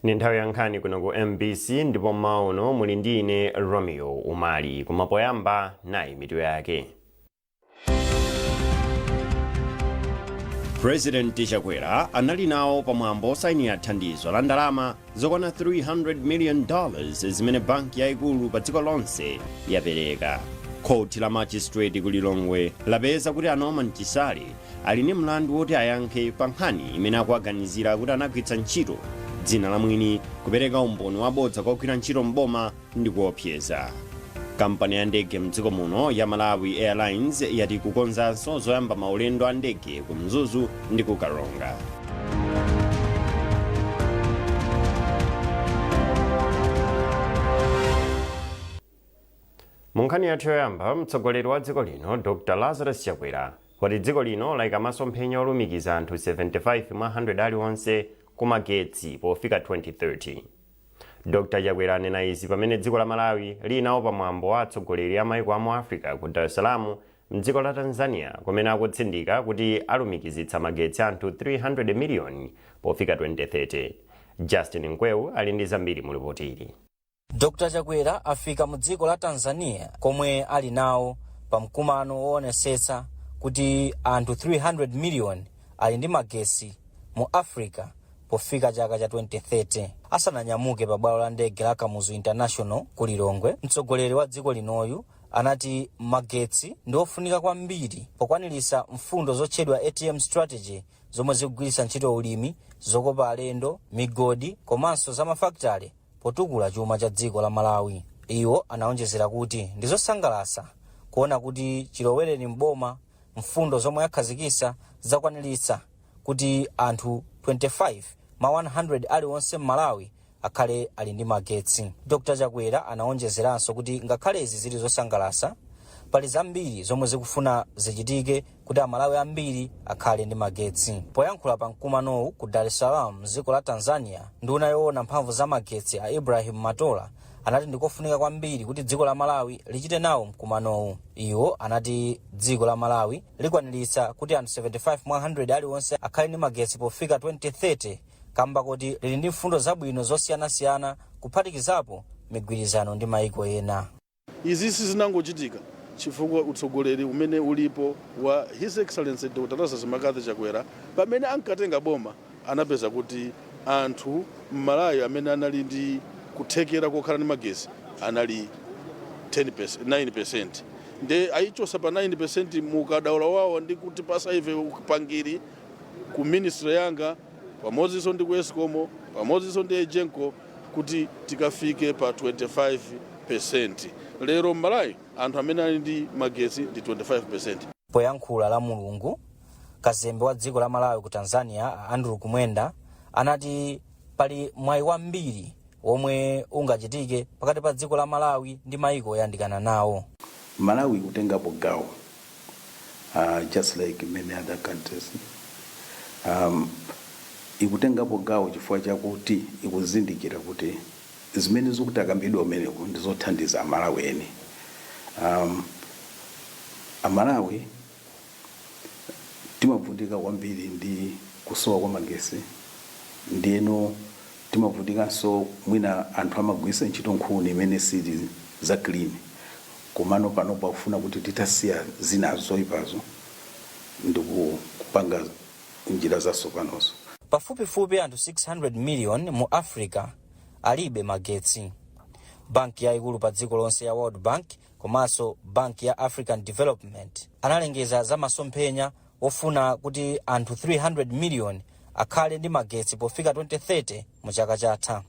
Ni nthawi ya nkhani kuno ku MBC, ndipo mmawa uno muli ndi ine Romeo Umali. Koma poyamba, nayi mitu yake. President Chakwera anali nawo pamwambo osayinira thandizo la ndalama zokwana $300 million zimene banki yayikulu pa dziko lonse yapereka. Khoti la magistrate ku Lilongwe lapeza kuti a Norman Chisale ali ndi mlandu woti ayankhe pa nkhani imene akuwaganizira kuti anagwiritsa ntchito dzina la mwini kupereka umboni wabodza kwa ogwira ntchito m'boma ndi kuopseza. Kampani ya ndege mdziko muno ya Malawi Airlines yati ikukonzanso zoyamba maulendo a ndege ku Mzuzu ndi ku Karonga. Mu nkhani yathu yoyamba, mtsogoleri wa dziko lino Dr Lazarus Chakwera wati dziko lino layika masomphenya olumikiza anthu 75 mwa 100 aliwonse ku magetsi pofika 2030. Dr Chakwera anena izi pamene dziko la Malawi lili nawo pa mwambo wa atsogoleri a maiko a mu Africa ku Dar es Salaam mdziko la Tanzania, kumene akutsindika kuti alumikizitsa magetsi anthu 300 miliyoni pofika 2030. Justin Nkweu ali ndi zambiri mu lipoti ili. Dr Chakwera afika mu dziko la Tanzania komwe ali nawo pa mkumano woonesetsa kuti anthu 300 million ali ndi magesi mu Africa pofika chaka cha 2030. Asananyamuke pa bwalo la ndege la Kamuzu International ku Lilongwe, mtsogoleri wa dziko linoyu anati magetsi ndi ofunika kwambiri pokwaniritsa mfundo zotchedwa ATM strategy zomwe zikugwiritsa ntchito ulimi, zokopa alendo, migodi komanso za mafakitale potukula chuma cha dziko la Malawi. Iwo anaonjezera kuti ndi zosangalatsa kuona kuti chilowereni m'boma mfundo zomwe akhazikitsa zakwaniritsa kuti anthu 25 mwa 100 aliwonse m'Malawi akhale ali ndi magetsi. Dr Chakwera anaonjezeranso kuti ngakhale izi zili zosangalatsa, pali zambiri zomwe zikufuna zichitike kuti Amalawi ambiri akhale ndi magetsi. Poyankhula pa mkumanowu ku Dar es Salaam mdziko la Tanzania, nduna yoona mphamvu za magetsi a Ibrahim Matola anati ndikofunika kwambiri kuti dziko la Malawi lichite nawo mkumanowu. Iwo anati dziko la Malawi likwaniritsa kuti anthu 75 mwa 100 aliwonse akhale ndi magetsi pofika 2030 kamba koti lili ndi mfundo zabwino zosiyanasiyana, kuphatikizapo migwirizano ndi maiko ena. Izi sizinangochitika chifukwa utsogoleri umene ulipo wa His Excellency Dr Lazarus McCarthy Chakwera, pamene ankatenga boma anapeza kuti anthu m'Malawi amene anali ndi kuthekera kokhala ndi magesi anali 10%, 9%, nde ayichosa pa 9% mu ukadaulo wawo ndi kutipasa ife upangiri ku ministry yanga pamodzinso ndi ku Escom pamodzinso ndi Egenco kuti tikafike pa 25%. Lero m'Malawi anthu amene ali ndi magetsi ndi 25%. Poyankhula la Mulungu, kazembe wa dziko la Malawi ku Tanzania Andrew Kumwenda anati pali mwayi wambiri womwe ungachitike pakati pa dziko la Malawi ndi maiko oyandikana nawo. Malawi ikutengapo gawo just like many other countries. Ikutengapo gawo chifukwa chakuti ikuzindikira kuti zimene zikuti akambidwa umeneko ndi zothandiza Amalawi eni. Amalawi timavutika kwambiri ndi kusowa kwa magesi, ndiyeno timavutikanso mwina anthu amagwiritsa ntchito nkhuni imene sili za clean, komano panopo akufuna kuti titasiya zina zoyipazo ndi kupanga njira zatsopanozo. Pafupifupi anthu 600 million mu Africa alibe magetsi. Banki yayikulu pa dziko lonse ya World Bank komanso Banki ya African Development analengeza za masomphenya ofuna kuti anthu 300 million akhale ndi magetsi pofika 2030 mu chaka chatha.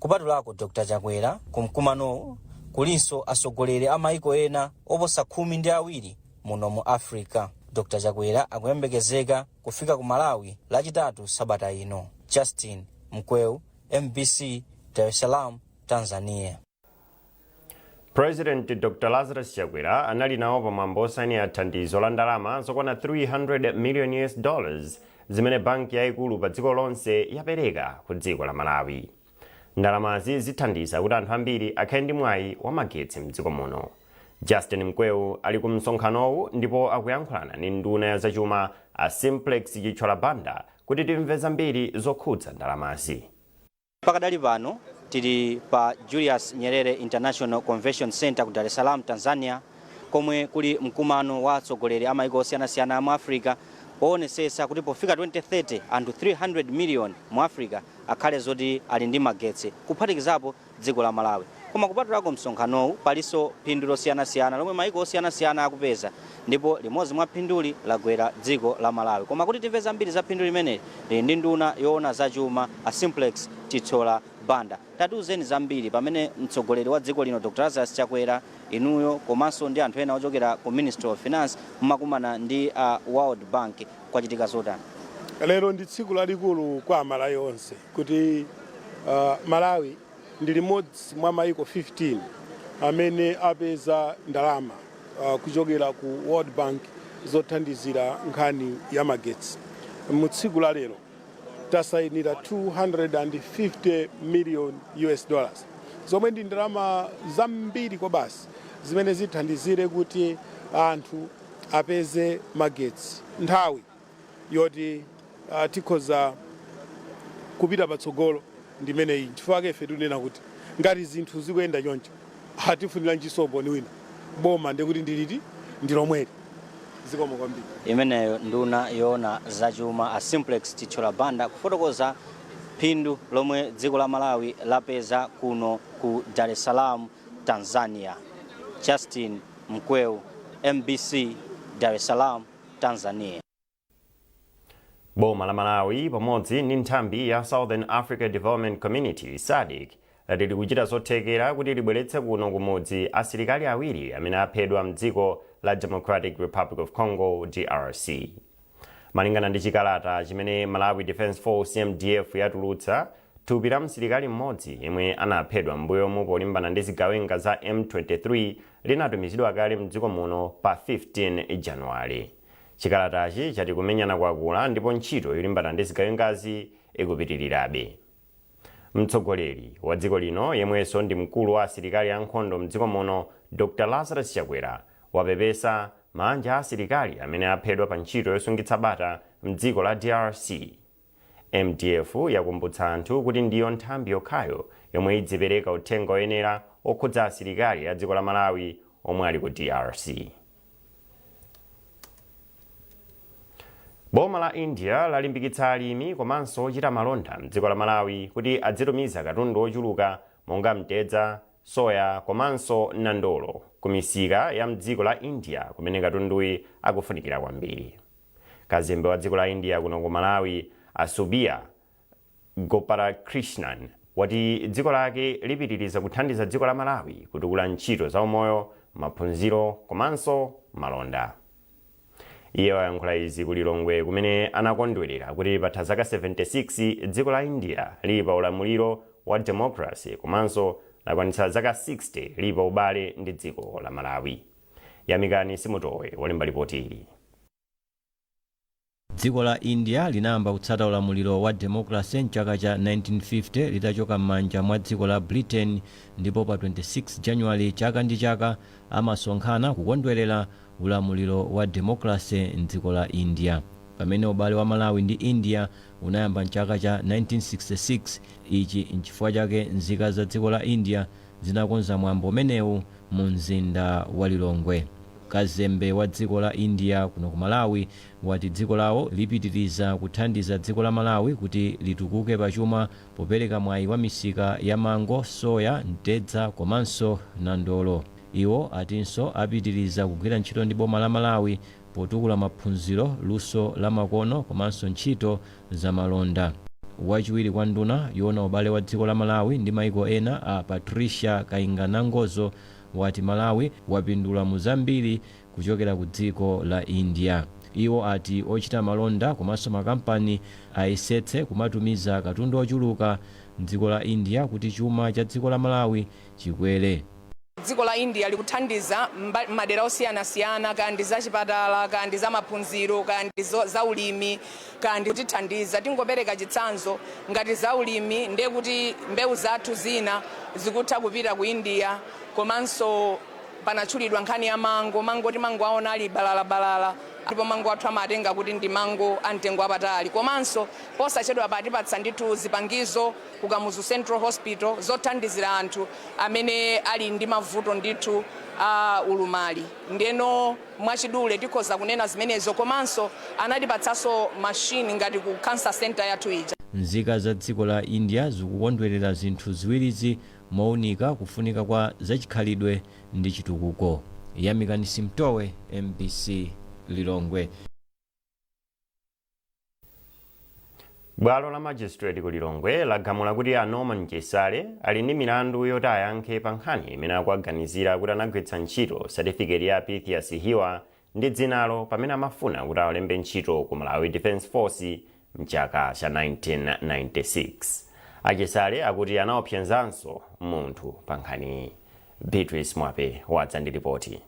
Kupatulako Dr Chakwera, kumkumanowu kulinso atsogoleri a maiko ena oposa 12 muno mu Africa. Dr Chakwera akuyembekezeka kufika ku Malawi Lachitatu sabata ino. Justin Mkweu, MBC, Dar es Salaam, Tanzania. President Dr Lazarus Chakwera anali nawo pamwambo osainira thandizo la ndalama zokwana $300 million US dollars zimene banki yayikulu pa dziko lonse yapereka ku dziko la Malawi. Ndalamazi zithandiza kuti anthu ambiri akhale ndi mwayi wa magetsi mdziko muno. Justin Mkweu ali ku msonkhanowu ndipo akuyankhulana ndi nduna ya zachuma a Simplex Chithyola Banda kuti timve zambiri zokhudza ndalamazi. Pakadali pano tili pa Julius Nyerere International Convention Center ku Dar es Salaam, Tanzania, komwe kuli mkumano wa atsogoleri a maiko osiyanasiyana a mu Africa poonetsetsa kuti pofika 2030 anthu 300 million mu Africa akhale zoti ali ndi magetsi, kuphatikizapo dziko la Malawi. Koma kupatulako msonkhanowu, palinso phindu losiyanasiyana lomwe maiko osiyanasiyana akupeza, ndipo limodzi mwa phinduli lagwera dziko la Malawi. Koma kuti timve zambiri za phindu limeneli, lili ndi nduna yoona zachuma, a Simplex Chithyola Banda. Tatiuzeni zambiri pamene mtsogoleri wa dziko lino, Dr Lazarus Chakwera, inuyo komanso ndi anthu ena ochokera ku Ministry of Finance mmakumana ndi World Bank, kwachitika zotani? Lero ndi tsiku lalikulu kwa Amalawi onse kuti Malawi ndi limodzi mwa maiko 15 amene apeza ndalama kuchokera ku World Bank zothandizira nkhani ya magetsi. Mu tsiku la lero tasayinira 250 million US dollars, zomwe ndi ndalama zambiri kwabasi zimene zithandizire kuti anthu apeze magetsi. Nthawi yoti tikhoza kupita patsogolo ndimeneyi. Chifukwa ife tikunena kuti ngati zinthu zikuyenda choncho, atifunira nchisomboni wina boma ndikuti ndiliti ndi lomweli. Zikomo kwambiri. Imeneyo nduna yoona zachuma, a Simplex Chithyola Banda, kufotokoza phindu lomwe dziko la Malawi lapeza kuno ku Dar es Salaam, Tanzania. Justin Mkweu, MBC, Dar es Salaam, Tanzania. Boma la Malawi pamodzi ndi nthambi ya Southern Africa Development Community, SADC, lati likuchita zothekera kuti libweretse kuno kumudzi asilikali awiri amene aphedwa mdziko la Democratic Republic of Congo, DRC. Malingana ndi chikalata chimene Malawi Defence Force, MDF, yatulutsa, thupi la msilikali mmodzi yemwe anaphedwa m'mbuyomu polimbana ndi zigawenga za M23 linatumizidwa kale mdziko muno pa 15 Januwale. Chikalatachi chati kumenyana kwakula ndipo ntchito yolimbana ndi zigawengazi ikupitirirabe. Mtsogoleri wa dziko lino, yemwenso ndi mkulu wa asilikali ankhondo mdziko muno, Dr Lazarus Chakwera, wapepesa manja a asilikali amene aphedwa pa ntchito yosungitsa bata mdziko la DRC. MDF yakumbutsa anthu kuti ndiyo nthambi yokhayo yomwe idzipereka uthenga oyenera okhudza asilikali a dziko la Malawi omwe ali ku DRC. Boma la India lalimbikitsa alimi komanso ochita malonda mdziko la Malawi kuti adzitumiza katundu ochuluka monga mtedza, soya komanso nandolo ku misika ya mdziko la India kumene katunduyi akufunikira kwambiri. Kazembe wa dziko la India kuno ku Malawi, a Subbiah Gopalakrishnan, wati dziko lake lipitiriza kuthandiza dziko la Malawi kutukula ntchito za umoyo, maphunziro komanso malonda. Iye wayankhula izi ku Lilongwe kumene anakondwerera kuti patha zaka 76 dziko la India lili pa ulamuliro wa democracy komanso lakwanitsa zaka 60 lili pa ubale ndi dziko la Malawi. Yamikani Simutowe walemba lipoti ili. Dziko la India linayamba kutsata ulamuliro wa democracy mchaka cha 1950 litachoka m'manja mwa dziko la Britain, ndipo pa 26 January chaka ndi chaka amasonkhana kukondwerera ulamuliro wa democracy mdziko la India. Pamene ubale wa Malawi ndi India unayamba mchaka cha 1966, ichi nchifukwa chake nzika za dziko la India zinakonza mwambo umenewu mu mzinda wa Lilongwe. Kazembe wa dziko la India kuno ku Malawi wati dziko lawo lipitiriza kuthandiza dziko la Malawi kuti litukuke pachuma popereka mwayi wa misika ya mango, soya, mtedza komanso nandolo. Iwo atinso apitiriza kugwira ntchito ndi boma la Malawi potukula maphunziro, luso la makono komanso ntchito za malonda. Wachiwiri kwa nduna yoona ubale wa dziko la Malawi ndi maiko ena, a Patricia Kainganangozo, wati Malawi wapindula mu zambiri kuchokera ku dziko la India. Iwo ati ochita malonda komanso makampani ayesetse kumatumiza katundu ochuluka mdziko la India kuti chuma cha dziko la Malawi chikwere. Dziko la India likuthandiza madera osiyanasiyana, kaya ndi zachipatala, kaya ndi zamaphunziro, kaya ndi za ulimi, kaya ndi kutithandiza. Tingopereka chitsanzo ngati za ulimi, ndiye kuti mbewu zathu zina zikutha kupita ku India. Komanso panatchulidwa nkhani ya mango. Mango timangoaona ali balalabalala. Ndipo mango athu amatenga kuti ndi mango amtengo apatali. Komanso posachedwa patipatsa ndithu zipangizo ku Kamuzu Central Hospital zothandizira anthu amene ali ndi mavuto ndithu a ulumali. Ndeno mwachidule tikhoza kunena zimenezo. Komanso anatipatsanso mashini ngati ku cancer center yathu ija. Nzika za dziko la India zikukondwerera zinthu ziwirizi mowunika kufunika kwa zachikhalidwe ndi chitukuko. Yamikani Simtowe, MBC, Lilongwe. Bwalo la magistrate ku Lilongwe lagamula kuti a Norman Chisale ali ndi milandu yoti ayankhe pa nkhani imene akuaganizira kuti anagwiritsa ntchito satifiketi ya Pythias Hiwa ndi dzinalo pamene amafuna kuti awalembe ntchito ku Malawi Defence Force mchaka cha 1996. Achisale akuti anaopsezanso munthu pa nkhaniyi. Beatrice Mwape wadza ndi ripoti.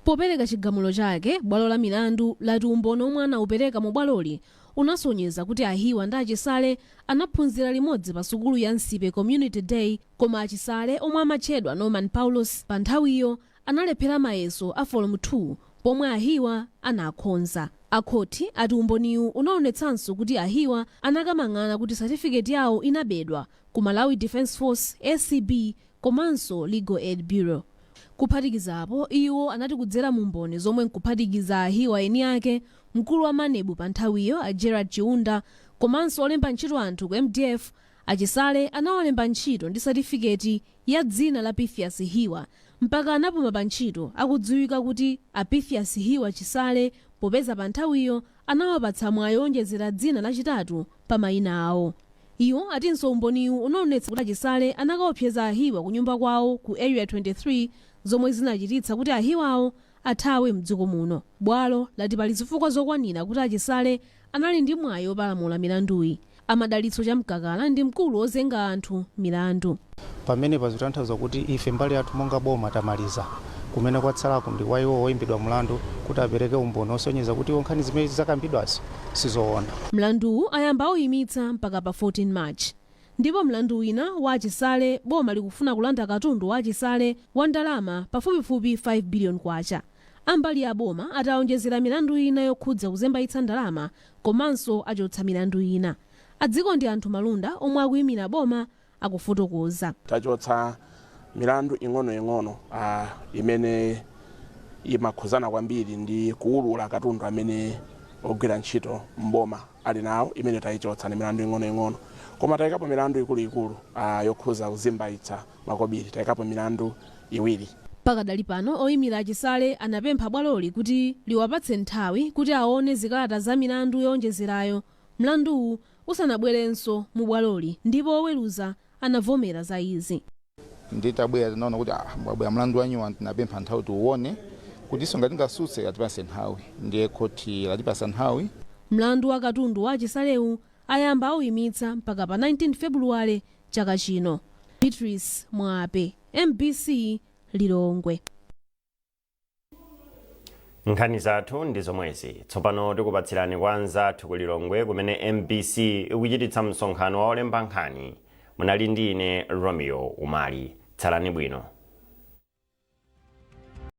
Popereka chigamulo chake, bwalo la milandu lati umboni omwe anaupereka mu bwaloli unasonyeza kuti Ahiwa ndi Achisale anaphunzira limodzi pa sukulu ya Nsipe Community Day, koma Achisale, omwe amatchedwa Norman Paulos pa nthawiyo, analephera mayeso a Form 2 pomwe Ahiwa anakhonza. Akhoti ati umboniwu unaonetsanso kuti Ahiwa anakamang'ana kuti satifiketi yawo inabedwa ku Malawi Defence Force, ACB komanso Legal Aid Bureau. Kuphatikizapo, iwo anati kudzera mu mboni zomwe nkuphatikiza Ahiwa eni ake, mkulu wa MANEB pa nthawiyo a Gerald Chiunda komanso olemba ntchito anthu ku MDF, Achisale anawalemba ntchito ndi satifiketi ya dzina la Pythias Hiwa mpaka anapuma pa ntchito akudziwika kuti a Pythias Hiwa Chisale, popeza pa nthawiyo anawapatsa mwayi owonjezera dzina lachitatu pa mayina awo. Iwo atinso umboniwu unaonetsa kuti Achisale anakaopseza Ahiwa ku nyumba kwawo ku Area 23, zomwe zinachititsa kuti Ahiwawo athawe mdziko muno. Bwalo lati pali zifukwa zokwanira kuti Achisale anali ndi mwayi opalamula milanduyi. Amadalitso Chamkakala ndi mkulu wozenga anthu milandu. Pamene pazitanthauza kuti ife mbali yathu monga boma tamaliza, kumene kwatsalako ndi kwa iwo oyimbidwa mlandu kuti apereke umboni osonyeza kuti iwo nkhani zimene zakambidwazo sizoona. Mlanduwu ayamba auyimitsa mpaka pa 14 March. Ndipo mlandu wina wa Achisale, boma likufuna kulanda katundu wa Achisale wa ndalama pafupifupi 5 billion kwacha. Ambali ya boma atawonjezera milandu ina yokhudza kuzembaitsa ndalama komanso achotsa milandu ina. Adziko ndi anthu Malunda, omwe akuyimira boma, akufotokoza. Tachotsa milandu ing'onoing'ono imene imakhuzana kwambiri ndi kuwulula katundu amene ogwira ntchito mboma ali nawo. Imene tayichotsa ni milandu ing'onoing'ono, koma tayikapo milandu ikuluikulu yokhuza kuzembaitsa makobiri. Tayikapo milandu iwiri. Pakadali pano, oyimira Achisale anapempha bwaloli kuti liwapatse nthawi kuti aone zikalata za milandu yowonjezerayo mlanduwu usanabwerenso mu bwaloli, ndipo oweruza anavomera za izi. Nditabwera tinaona kuti wabwera mlandu wanyuwa, tinapempha nthawi tiuone kutinso ngati tingasutse atipase nthawi, ndiye khoti latipasa nthawi. Mlandu wa katundu wa Achisalewu ayamba auyimitsa mpaka pa 19 Febuluwale chaka chino. Beatrice Mwape, MBC, Lilongwe. Nkhani zathu ndi zomwezi. Tsopano tikupatsirani kwa anzathu ku Lilongwe kumene MBC ikuchititsa msonkhano wa olemba nkhani. Munali ndi ine, Romeo Umali. Tsalani bwino.